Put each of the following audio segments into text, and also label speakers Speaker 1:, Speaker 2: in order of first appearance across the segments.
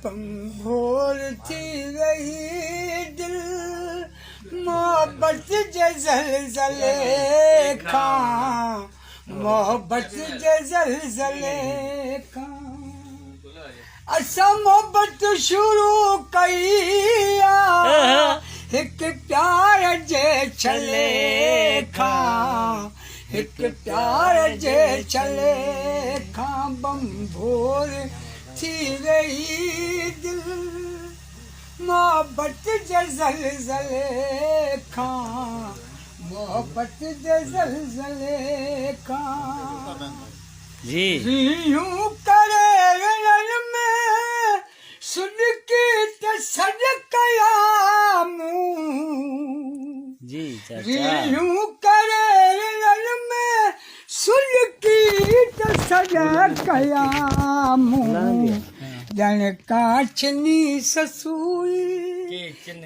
Speaker 1: ڀنڀور ٿي وئي دل محبت جي زلزلي کان محبت جي زلزلي کان اسان محبت شروع ڪئي آ هڪ پيار جي ڇلي کان هڪ پيار جي ڇلي کان ڀنڀور ٿي وئي دل محبت جي زلزلي کان محبت جي زلزلي کان
Speaker 2: جي.
Speaker 1: ريهون ڪري رڻن ۾ سڏڪي ته سڏ ڪيا مون.
Speaker 2: جي چاچا.
Speaker 1: ريهون ڪري رڻن ۾ سڏڪي ته سڏ ڪيا مون. ڄڻ ڪا ڇني سسئي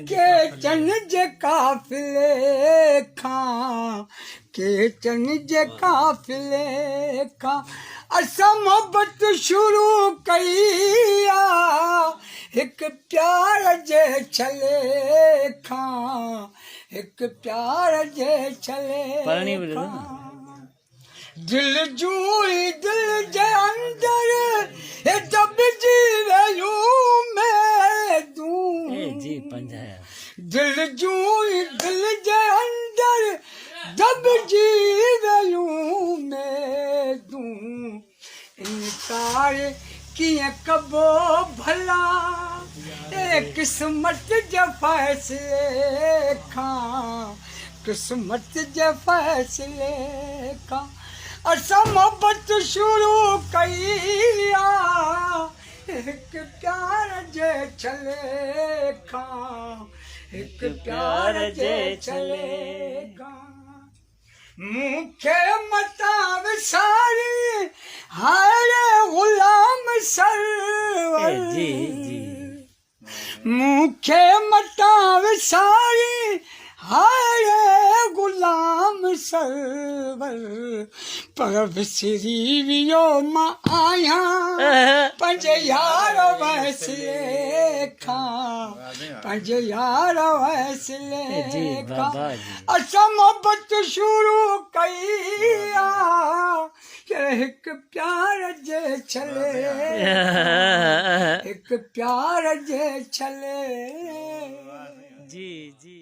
Speaker 1: ڪيچن جي قافلي کان ڪيچن جي قافلي کان اسان محبت شروع ڪئي آ هڪ پيار جي ڇلي کان هڪ پيار جي ڇلي کان دل جون ئي دل جي اندر هي دٻجي ويون اميدون دل جون ئي دل جي اندر دٻجي ويون اميدون انڪار ڪيئن ڪبو ڀلا اي قسمت جي فيصلي کان قسمت جي فيصلي کان اسان محبت شروع ڪئي آ هڪ پيار جي ڇلي کان هڪ پيار جي ڇلي کان مون کي متان وسارين هاء ري غلام سرور مون کي متان وسارين هاء ري غلام سرور پر وسري ويو مان آهيان پنهنجي يار وسيلي کان پنهنجي يار وسيلي کان اسان محبت شروع ڪئي آ هڪ پيار جي ڇلي هڪ پيار جي ڇلي
Speaker 2: جي جي.